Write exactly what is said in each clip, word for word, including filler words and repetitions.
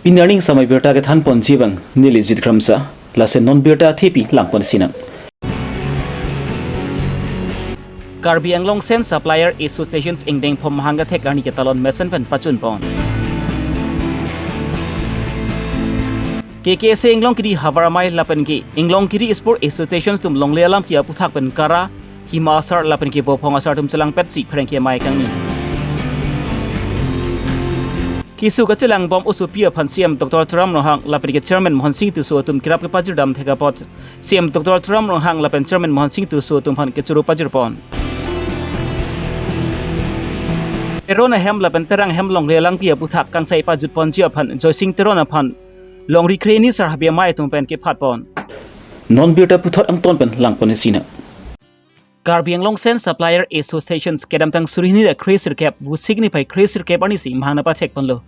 Pini arni samai birta kethan ponji abang neli Jit Kramsa, lason non birta thepi lang pon sinang. Karbi Anglong Cement Supplier Associations ingdeng pho mahang kethek arni ketalon mesen pen pachun pon. K K A C Inglong Kiri Havar Amei lapen ke Inglong Kiri Sport Associations atum longle alam ke aputhak pen kara, hima asar lapen ke vophong asar atum chelangpetsi pherangke amei kangni. Keso kachelang bom osopi aphan C M Doctor Tuliram Ronghang lapen ke Chairman Mohan Singh Tisso atum kerap kepajir dam thek apot C M Doctor Tuliram Ronghang lapen Chairman Mohan Singh Tisso atum aphan kechoro pajir pon. Teron ahem lapen Terang ahem longle alangpi aputhak kangsai pajut ponji aphan Joysing Teron aphan longri kreni sar Habe Amei atum pen kephat pon. Non birta puthot angton pen lang pon sinang. Karbi Anglong Cement Supplier Associations kedamtang suri hini ra kre sirkep, Vosik niphai kre sirkep arnisi mahang nangpathek ponlo.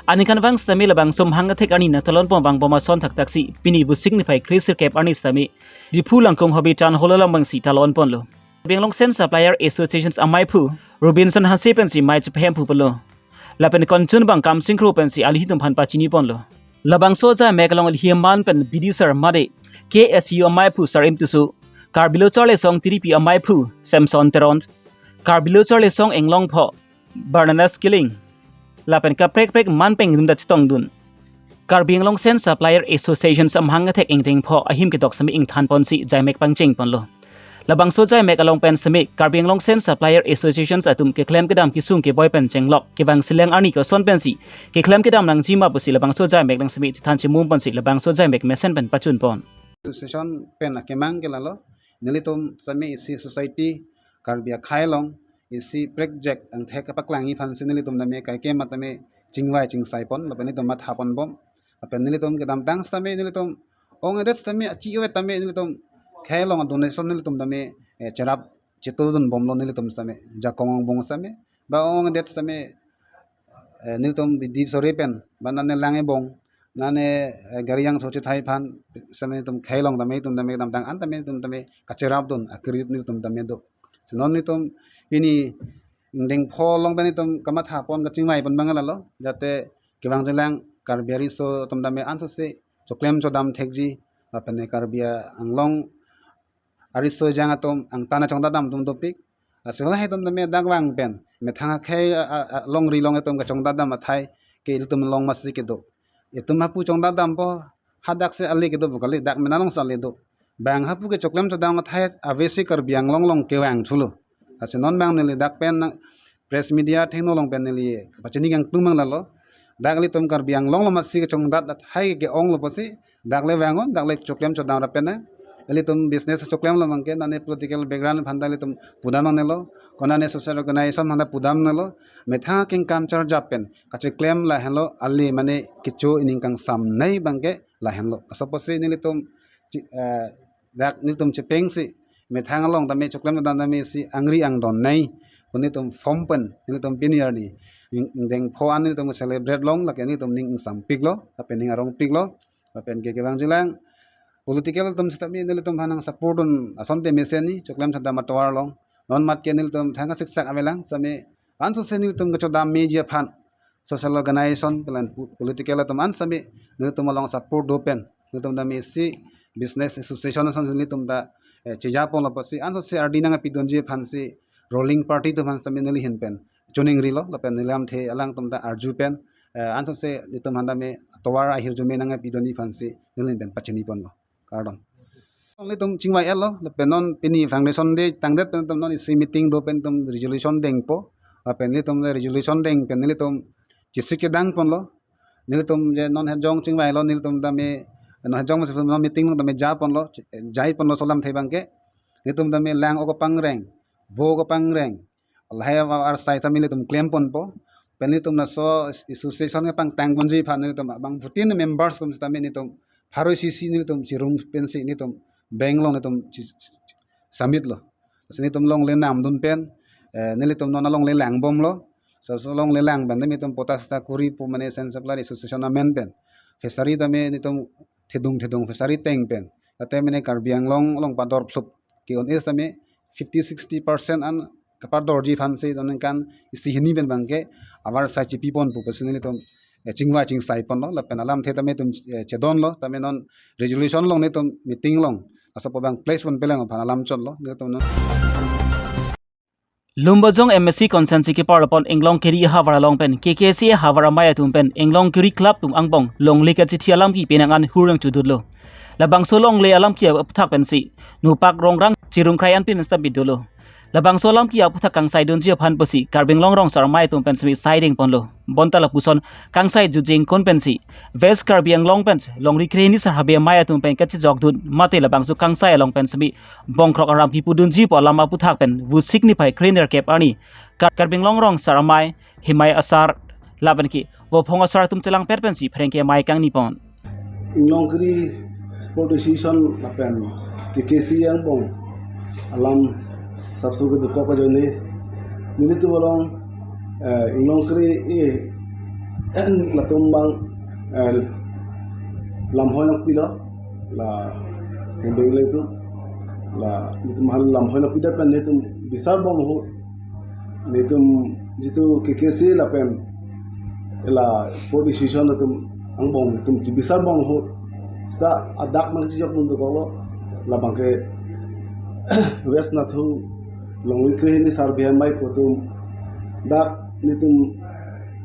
Aningkanvang sitame labangso mahang kethek arni nangtalon pon abang bom ason thakthak si pini Vosik niphai kre sirkep arni sitame Diphu Langkung Habe Town Hall along abangsi talon ponlo. Karbi Anglong Cement Supplier Associations ameiphu Robinson Hanse pensi mei chepahemphu ponlo. Lapen konchun abang Kamsing Kro pensi alitum aphan pachini ponlo. Labangso ajaimek along alihi aman pen bidi sar mate K S U ameiphu Sarim Tisso, Karbi Lo Charli Asong Tiripi ameiphu Samson Teron, Karbi Lo Charli Asong Inglong pho Barnabas Killing, lapen kaprek kaprek aman pen ingdunda chetongdun. Karbi Anglong Cement Supplier Associations amahang kethek ingdeng pho ahim kedok sitame ingthan ponsi ajaimek pangcheng ponlo. Labangso ajaimek along pen sitame Karbi Anglong Cement Supplier Associations atum keklem kedam kesung keboi pen chenglok kevang seleng arni koson pensi keklem kedam nangji ma pusi labangso ajaimek nang sitame chethan chemum ponsi labangso ajaimek mesen pen pachun pon. Association pen akemang ke lalo, nelitum sitame isi society Karbi akhei along isi project angthek kapaklangji aphansi nelitum tame kaikema tame chingvai chingsai pon lapen nelitum matha pon bom. Lapen nelitum kedamtang sitame nelitum ong edet sitame achi ewet tame nelitum khei along donation nelitum tame, eh, cherap chetudun bomlo nelitum sitame, jakong angbong sitame, ba ong edet sitame, eh, nelitum bidi sore pen ba nane lang ebong, nane, eh, gari angtho chethai aphan sitame nelitum khei along tame, nelitum tame kedamtang an tame nelitum tame kacherapdun akrit nelitum tame do. Si non nelitum pini ingdeng pho along pen nelitum kamatha pon kachingvai pon abang lalo, jate kevang chelang Karbi ariso atum tame ansose choklem chodam thekji, lapen Karbi Anglong ariso ejang atum angtan achongdat dam atum dopik. Lasi halahei atum tame dak vang pen methang akhei a, a, a, longri along atum kachongdat dam athai ke ilitum along masi kedo. Itum hapu chongdat dampo, hadak si ale kedo pu kali, dak mena along si ale do. Bang hapu ke choklem chodam athai avesi Karbi Anglong along kevang thulo. Lasi non abang neli dak pen nang press media athengno along pen neli pachini kangtung abang lalo. Dak ilitum Karbi Anglong along masi kachongdat athai ke-onglo pusi dak le vangon, dak le choklem chodam ra pen na. Ilitum business choklem lo abang ke, nane political background aphan ta ilitum pudam nangnelo, konane social organization aphan ta pudam nangnelo, methang akengkam charjap pen kacheklem lahenlo, ale mane kecho ining kangsamnei abang ke lahenlo. Laso pusi nelitum chi-, eh, dak nelitum chepeng si methang along tame choklem dan tame si angri angdon nei pu nelitum form pen nelitum pini arni ing-, ingdeng pho an nelitum celebrate long, lake nelitum ning ingsampiklo, lapen ning arongpiklo, lapen ke kevang chelang political atum sitame nelitum aphan nang support dun asonte mesen ni choklem chodam atovar along. Non mat ke nelitum thang kasiksak avelang sitame ansose nelitum kachodam meji aphan social organization pen pu-, political atum an sitame nelitum along support do pen nelitum tame isi business association ason nelitum ta, eh, cheja ponlo pusi ansose ardi nangpidunji aphansi ruling party atum aphan sitame neli ahin pen chuning rilo lapen neli lamthe alangtum ta arju pen, eh, ansose nelitum aphan tame tovar ahirjume nangpidunji aphansi neli ahin pen pachini ponlo. Kardom. Nelitum chingvai-etlo, lapen non pini foundation day tangdet pen nelitum non isi meeting do pen nelitum resolution dengpo. Lapen nelitum resolution deng pen nelitum chesik kedang ponlo. Nelitum je non hejong chingvailo, nelitum tame non hejong masi non meeting along tame ja ponlo, jai ponlo laso alamthe abang ke. Nelitum tame lang-ok kapangreng, vo kapangreng, lahai avarsai sitame nelitum klem ponpo. Pen nelitum laso association kepangtang ponji aphan nelitum abangphutin members atum sitame nelitum pharo isi isi nelitum chirum pensi nelitum bank along nelitum chi-, chi-, chi-, submit lo. Lasi nelitum longle namdun pen, eh, nelitum non alongle lang bomlo. Laso alongle lang pen nelitum potas ta kuri pu mane Cement Supplier Association amen pen fishery tame nelitum thedung thedung fishery teng pen, tate mane Karbi Anglong along pador phlup ke-un-e sitame fifty sixty percent an kapadorji aphansi ningkan isi hini pen abang ke avarsai chipi ponpo pusi nelitum, eh, chingvai chingsai ponlo, lapen alamthe tame itum, eh, chedonlo, tame non resolution along netum meeting along, laso apot abang place ponpelang aphan alam chotlo, netum non. Lumbajong M A C constituency keparlo pon Inglongkiri ahavar along pen K K C A ahavar amei atum pen Inglongkiri Club atum angbong longle kachithi alam kepi nang an hurang chudutlo. Labangso longle alam kepi aphuthak pensi nopak rongrang chirungkrai anpin stamp dolo. Labangso alam kepi aphuthak kangsai dunji aphan pusi Karbi Anglong rong asar amei atum pen semi siding ponlo. Bonta lapuson kangsai jutji ingkon pensi West Karbi Anglong pen longri krehini sar habe amei atum pen kachijokdun mate labangso kangsai along pen semi bongkrok aram kipudunji pu alam aphuthak pen Vosik niphai krenerkep arni Kar-, Karbi Anglong rong asar amei Himai asar lapen ke Vophong asar atum chelangpet pensi pherangke amei kangni pon. Inglongkiri Sport Association lapen K K C A angbong alam sapso kedokok ajoine nelitum along, eh, Inglongkiri, eh, latum abang, eh, lamhoi nangpilo, la, Bengali itu, la, netum aphan lamhoi nangpidet pen netum bisar bom ahut, netum jitu K K C lapen la Sport Association atum angbong netum chibisar bom ahut, seta adak nangchijok dun dokoklo, labang ke West Nathu longri krehini sar habe amei pu atum dak netum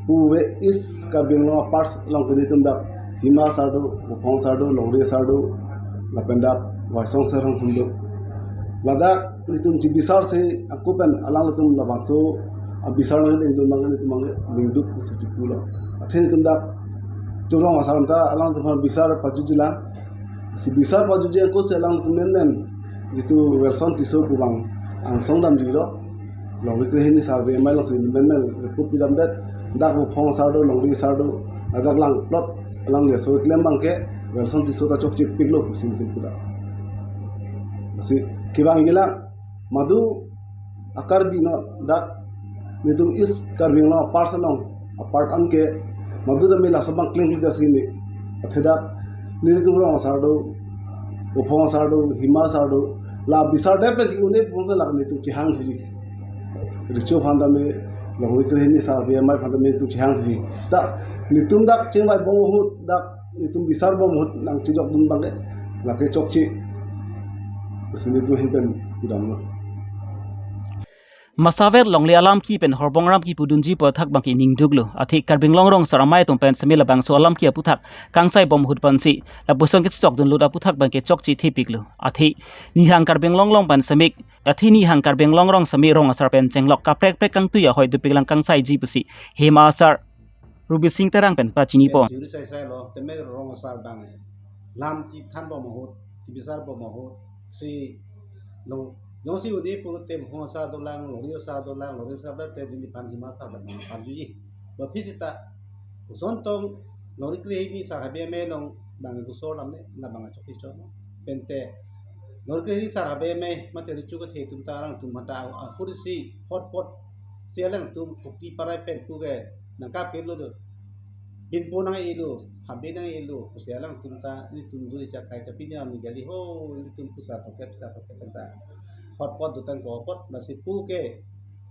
puve East Karbi Anglong apart along ke netum dak Hima asar do, Vophong asar do, longri asar do, lapen dak Waisong asar hang hum do. Ladak netum chibisarsi ako pen alangtum labangso abisar nangdengdun abang netum abang ningduk pusi chipulo. Athe netum dak Chorong asar ta alangtum aphan bisar pajutjilang. Si bisar pajutji ako si alangtum menmen jitu Welson Tisso pu abang angsong damjilo. Longri krehini sar habe amei alongsi menmen report pidamdet. Dak Vophong asar do, longri asar do, ladak langplot, alang le so klem abang ke Welson Tisso ta chokche piklo pusi netum pudak. Si kevang jilang, madu akarbi no dak netum East Karbi Anglong apart along, apart anke madu tame laso abang klem kita sini. Athe dak netum rong asar do, Vophong asar do, Hima asar do, la bisar det pen un-e ponsa la netum chehang thuji. Recho aphan tame, longri krehini sar habe amei aphan tame netum chehang thuji. Seta netum dak chingvai bom ahut, dak netum bisar bom ahut nangchijokdun abang ke, lake chokche pusi netum ahin pen pudamlo. Masaver longle alam kepi pen horbong aram kipudunji pu athak abang ke ningduklo. Athe Karbi Anglong rong asar amei atum pen semi labangso alam kepi aphuthak kangsai bom ahut pensi lapuson kechokdunlo aphuthak abang ke chokche thepiklo. Athe nihang Karbi Anglong along pen semi, athe nihang Karbi Anglong rong semi rong asar pen chenglok kaprek prek kangtui ahoi dopiklang kangsaiji pusi Hima asar Rubi Sing Terang pen pachini pon. Juri sai sai lo, tame rong asar abang lam chethan bom ahut, chibisar bom ahut, si lo, jongsi un-e pulote Vophong asar dolang, longri asar dolang, longri asar dote neliphan Hima asar abang parjuji. Ba aphi seta, koson tong, longri krehini sar habe amei along abang kosor lam ne, labang chokche chok. Pente, longri krehini sar habe amei, mate recho kethe atum ta alangtum mata ahur si, hotpot, si alangtum Kukti parai pen puke, nangkap ke lo do. Binpo nang-elo, habe nang-elo, pusi alangtum ta, netum do icha kai cha pini ami gali ho, netum pusa toke, pusa toke penta. Hotpot dotang ko hotpot, lasi puke.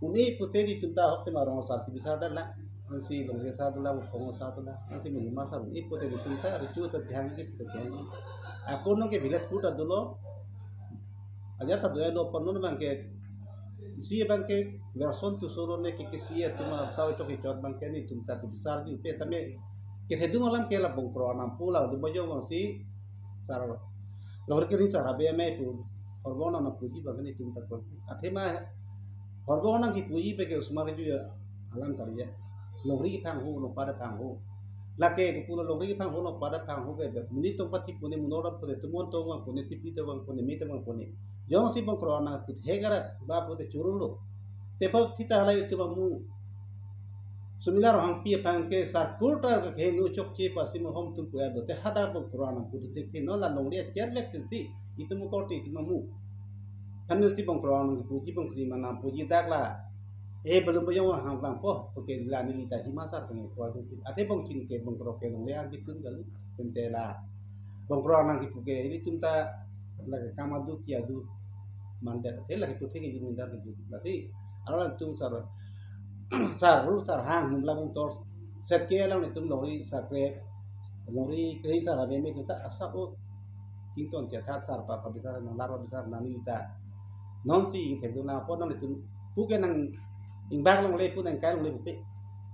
Un-e pute netum ta hok tema rong asar chibisar dolang, ansi longri asar dolang, Vophong asar dolang, ansi Hima asar un-e pute netum ta, recho ta dhyan ke, ta dhyan ke. Ako nong ke bilet put adulo, aja ta doya lo pon non abang ke, isi abang ke, Welson Tisso lo ne K K C A atum a tau chok ichot abang ke netum ta chibisarji pe tame, kethedung alam ke la bongkrok anam pu la do bajo abang si, sar, longri krehini sar habe amei pu, horbong nangpuji abang ke netum ta kon. Athema, horbong nangkipuji pe ke osomar keju alam kari ya. Longri kephang ho, longpat kephang ho. Lake kepu lo longri kephang ho, longpat kephang ho ke, monit tong pathi pune, monor dam pune, tumon tong vang pune, tipi tong vang pune, mi tong vang pune. Jongsi bongkrok nangput he karat, ba pute churun lo. Tepo thita halai itum amu. Sumila Rohangpi aphan ke sar kurta ke henu chokche pasi mo hom tum puya do. Te hadak bongkrok nangput te ke no la longri acher vek pensi. Itum korte itum amu. Phan si bongkrok nangpuji bongkri ma nangpuji dak la. E belum bajong hang bang po, puke la neli ta Hima asar peng ko atum. Athe bongchin ke bongkrok ke longri an kitun galu, pente la. Bongkrok nangkipu ke, ilitum ta lake kam adu ki adu. Mandet, athe lake tu thek jun mindar jun. Lasi, alanglitum sar, sar ru sar hang, humla bung tor. Setke alanglitum longri sakre, longri kre sar ave me tuta asap o. Kington chethat sar pa pabisar nang lar pabisar nang neli ta. Non si thek dun apot nanglitum puke nang ingbak longle pu nang kai longle pupe.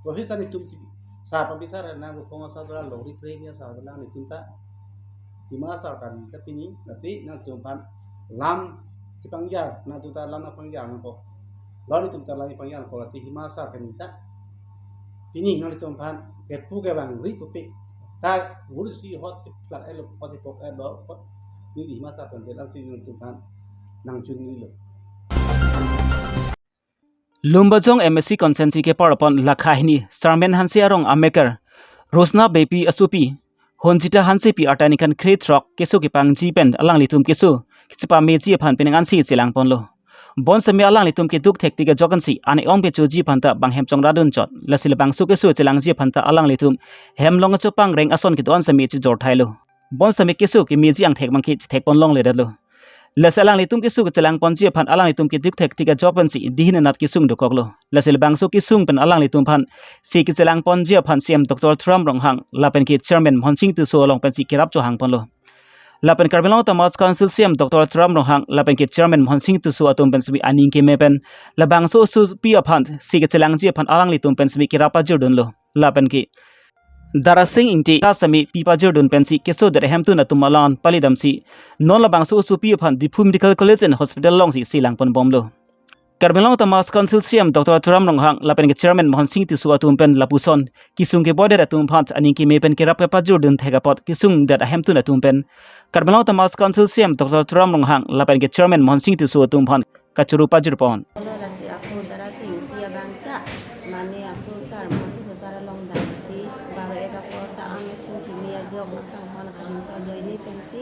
Professor nelitum si sar pabisar nang bu kong asar dala longri kre ni asar dala nelitum ta. Hima sar kami ta pini, lasi nangtum aphan lam chepangjar, nangtum ta lam nangpangjar nangkok. Lo nelitum ta lam nangpangjar nangkok, lasi hima sar kami ta. Pini nangtum aphan kepu kevang ri pupe. Ta guru si hot plak elo, hot pok elo, hot. Neli hima sar kami ta, lasi nangtum aphan nangchun neli lo. Lumbajong M A C constituency kepar apon lakha hini Sarmen Hanse arong amekar Rosna Beypi asopi Honjita Hansepi arta ningkan kre throk keso kepangji pen alanglitum keso kechepameji aphan penang ansi chelangponlo. Bonsitame alanglitum keduk thektik ajok ansi an-e ong pechoji aphan ta bang hem chongradun chot. Lasi labangso keso chelangji aphan ta alanglitum hem long acho pangreng ason kedo-an sitame chejor thailo. Bonsitame keso kemeji angthek abangke chethekpon longledetlo. Lasi alanglitum keso kechelangponji aphan alanglitum keduk thektik ajok pensi dihin anat kesung dokoklo. Lasi labangso kesung pen alanglitum aphan si kechelangponji aphan C M Doctor Tuliram Ronghang lapen ke Chairman Mohonsing Tisso along pensi kerap chohangponlo. Lapen Karbi Anglong Autonomous Council C M Doctor Tuliram Ronghang lapen ke Chairman Mohonsing Tisso atum pen sitame aning keme pen labangso asopi aphan si kechelangji aphan alanglitum pen sitame kerap pajirdunlo. Lapen ke Darasing Ingti ta sitame pi pajirdun pensi kesodet ahemtun atum along palidamsi non labangso asopi aphan Diphu Medical College and Hospital alongsi chelangponbomlo. Karbi Anglong Autonomous Council C M Doctor Tuliram Ronghang lapen ke Chairman Mohonsing Tisso atum pen lapuson kesung kebodet atum aphan aning keme pen kerap kepajirdun thek apot kesungdet ahemtun atum pen Karbi Anglong Autonomous Council C M Doctor Tuliram Ronghang lapen ke Chairman Mohonsing Tisso atum aphan kachoro pajirpon. Lasi ako Darasing Ingti abang ta, mane ako sar, Mohonsing Tisso sar along damsi, baru ek apor ta ang chingkimi ajok nangkanghon akadinso ajoine pensi,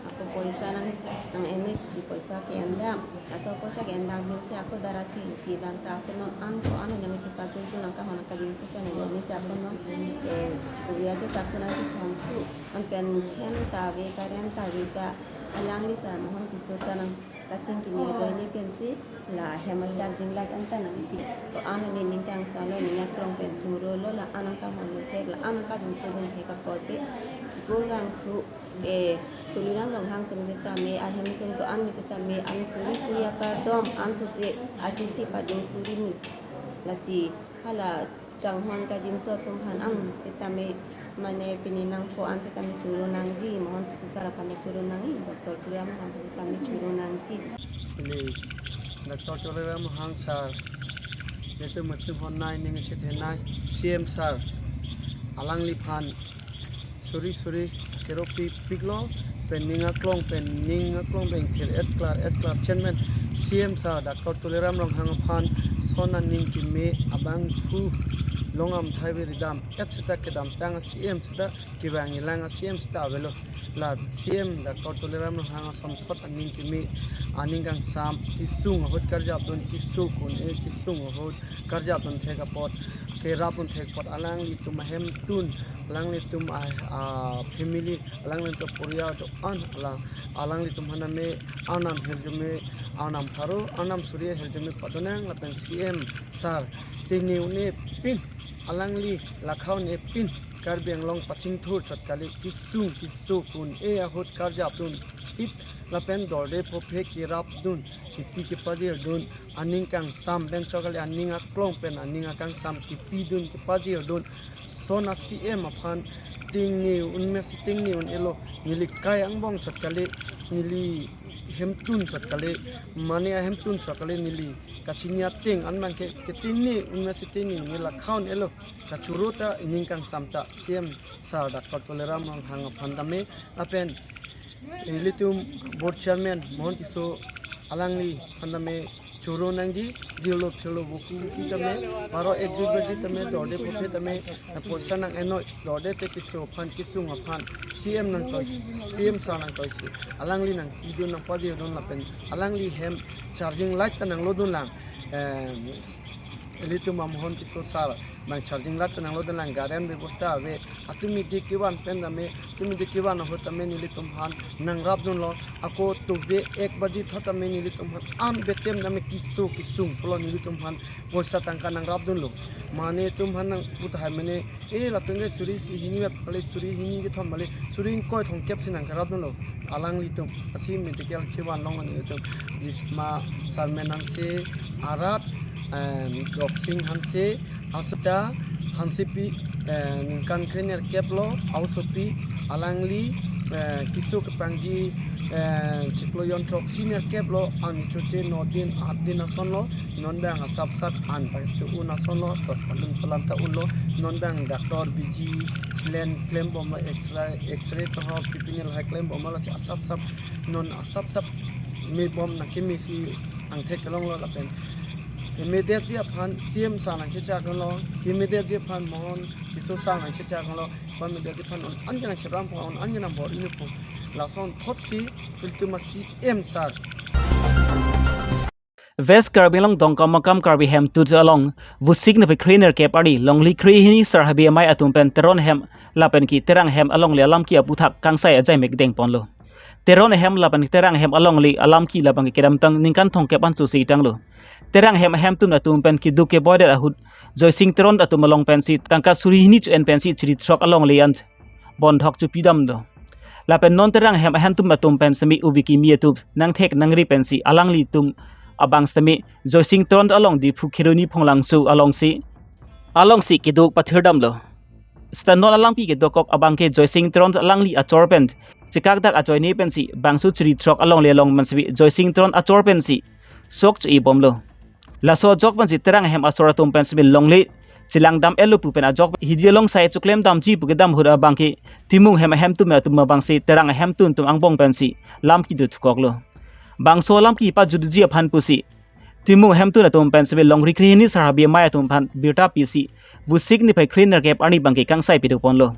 ako poisa nang, nang-emek si poisa ke-endam. Laso poisa ke-endam pensi ako Darasing Ingti abang ta ako non an ko an nang chepatun tu nangkanghon akadinso pen ajoine si ako non, eh, kuya tu ta ako nang chithon tu. An pen hem ta ave, current ta ave ta, alangli sar Mohonsing Tisso ta nang kachingkimi ajoine pensi la hem a-charging light anta nangpi. Ko-an ne ningkangsam lo, ning aklong pen chorolo, la-an nangkanghon thek, la-an nangkadun sodun thek apot ke school rang thu, eh, Tuliram Ronghang atum setame, ahemtun ko-an me setame, an suri suri akardom, an sose achithi pading suri ni. Lasi hala kanghon kajinso atum aphan an setame, mane pini nangpo an setame choro nangji, Mohonsing Tisso sar aphan choro nangji, Doctor Tuliram Ronghang setame choro nangji. Pini Doctor Tuliram Ronghang sar, netum machim honnai ning chethenai C M sar, alangliphan suri suri keropi piklo, pen ning aklong, pen ning aklong pen thir etklar etklar chairman C M sar Doctor Tuliram Ronghang aphan son aning keme abang phu long amthai ve ridam et seta kedamtang C M seta kevang ilang C M seta avelo. La C M Doctor Tuliram Ronghang asomthot aning keme, aning kangsam, kesung ahut karjapdun, keso kun-e kesung ahut karjapdun thek apot, kerapdun thek apot alanglitum ahemtun, alanglitum a, a family, alanglitum poriar do-an, alang, alanglitum aphan tame arnam hirjume, arnam pharo, arnam suri hirjume padonang lapen C M sar tengne un-e pin, alangli lakha un-e pin Karbi Anglong pachingthur chot kali, kesung keso kun-e ahut karjapdun thip lapen dorde phophe kerapdun, kepi kepajirdun, aning kangsam pen chot kali, aning aklong pen aning akangsam kepidun kepajirdun. Son a C M aphan tengne un mesi tengne un-elo, neli kai angbong chot kali, neli hemtun chot kali, mane ahemtun chot kali, neli kachini ateng an abangke ketengne un mesi tengne un-e, lakha un-elo, kachoro ta, ning kangsam ta C M sar Doctor Tuliram Ronghang aphan tame, lapen ilitum board chairman Mohonsing Tisso, alangli aphan tame choro nangji, jirlo phirlo voku voki tame, baro ek dui baji tame, dorde phophe tame, poisa nang-enoi, dorde te keso aphan, kesung aphan, C M nangtoi, C M sar nangtoisi, alangli nangpidun nangpajirdun lapen alangli hem charging light ta nanglodun lang, eh, ilitum a Mohonsing Tisso sar abang charging light ta nanglodun lang, current bebosta ave, atum midi kevan pen tame, atum midi kevan ahut tame nelitum aphan nangrapdunlo, ako tobe ek baji thot tame nelitum aphan an betem tame keso kesung pulo nelitum aphan poisa tangka nangrapdunlo. Mane atum aphan nangpu tahai mane, eh, latum ke suri isi hini mep kali, suri hini kethom kali, suri ingkoi thomkep si nangkerap dunlo alanglitum. Lasi medical chevan long mane atum Jisma Sarmen Hanse arat, em, Doksing Hanse, Asita Hansepi, eh, ningkan krenerkep lo, aosopi alangli, eh, keso kepangji, eh, chiklo jonthroksi nerkep lo, an choche no din, aat din ason lo, non abang asapsap an patu un ason lo, to palun palan ta unlo, non abang doctor biji, slen klembom, X-ray, X-ray to ho, kipinil hai klembom, lasi asapsap, non asapsap mebom nangkemesi angthek kelong lo lapen. Immediately aphan C M sir nangchechak lo, immediately aphan Mohon Tisso sir nangchechak lo, immediately aphan non an nangcherappo, non an nangbor-ipo. Lason thotsi ilitum a-C M sir. West Karbi Anglong Dongkamukam Karbi Hemtut along, Vosik niphai krenerkep arni, longri krehini Sar Habe Amei atum pen Teron ahem lapen ke Terang ahem alongle alamki aputhak kangsai ajai mekdeng ponlo. Teron ahem lapen Terang ahem alongle alamki labang ke kedamtang ningkan thomkep an chosi tanglo. Terang ahem ahemtun atum pen keduk keboidet ahut Joysing Teron atum along pensi tangka suri hini cho-en pensi chiri throk alongle an bondhok chopidamlo. Lapen non Terang ahem ahemtun atum pen semi ubi kimi atum nangthek nangri pensi alanglitum abang semi Joysing Teron along Diphu Kheroni Phonglangso alongsi, alongsi keduk pathirdamlo. Seta non alamki kedokok abang ke Joysing Teron alangli achor pen chekakdak ajoine pensi bangso chiri throk alongle along man semi Joysing Teron achor pensi sok cho-ibomlo. Laso ajok pensi Terang ahem asor atum pen semi longle chelangdam-etlo pu pen ajok hidi along sai choklem damji pu kedam ahut abang ke Timung ahem ahemtun atum abangsi Terang ahemtun atum angbong pensi lamki dothukoklo. Bangso lamki pajutji aphan pusi Timung ahemtun atum pen semi longri krehini Sar Habe Amei atum aphan birta pisi Vosik niphai krenerkep arni abang ke kangsai pidun ponlo.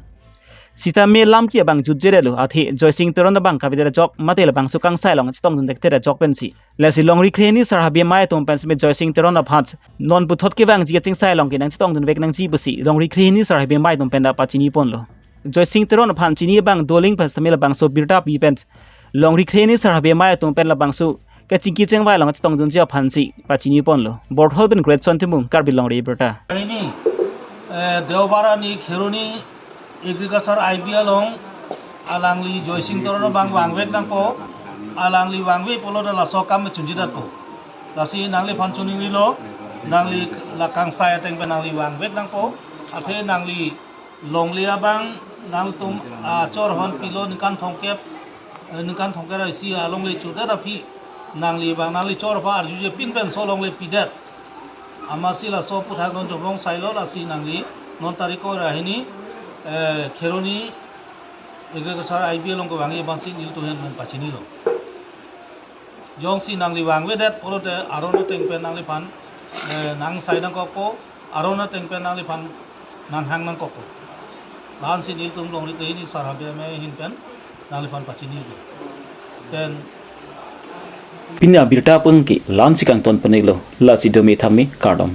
Sitame lamki abang jutjedetlo, athe Joysing Teron abang kavedet ajok mate labangso kangsai along chetongdun dektet ajok pensi, lasi longri krehini Sar Habe Amei atum pen semi Joysing Teron aphan non puthot kevangji kachingsai along ke nangchetongdunvek nangji pusi longri krehini Sar Habe Amei atum pen ta pachini ponlo. Joysing Teron aphan chini abang doling pen semi labangso birta pi pen longri krehini Sar Habe Amei atum pen labangso kachingki chingvai along chetongdunji aphansi pachini ponlo. Borthol pen Greatson Timung, Karbi Longri Abirta. Ini, eh, Deobar arni Kheroni Agriculture I B along alangli Joysing Teron abang vangvek nangpo, alangli vangvek pulote laso akam chunjidetpo. Lasi nangliphan choningrilo, nangli la kangsai ateng pen nangli vangvek nangpo, athe nangli longle abang nangtum achor aphan pilo ningkan thomkep, eh, ningkan thomkep ra isi alongle chodet aphi, nangli abang nangli chor aphan arjuje pin penso longle pidet. Amatsi laso aputhak non jobong sailo, lasi nangli non tarik ko ra hini, eh, Kheroni Agriculture I B along kevangji abangsi nelitum ahin pen pachinilo. Jongsi nangli vangvedet pulote aron ateng pen nangliphan, eh, nangsai nangkokpo, aron ateng pen nangliphan nanghang nangkokpo. La-ansi nelitum longri krehini Sar Habe Amei ahin pen nangliphan pachinipo. Pen pini abirta pen ke la-ansi kangton pon-iklo, lasi dome thame kardom.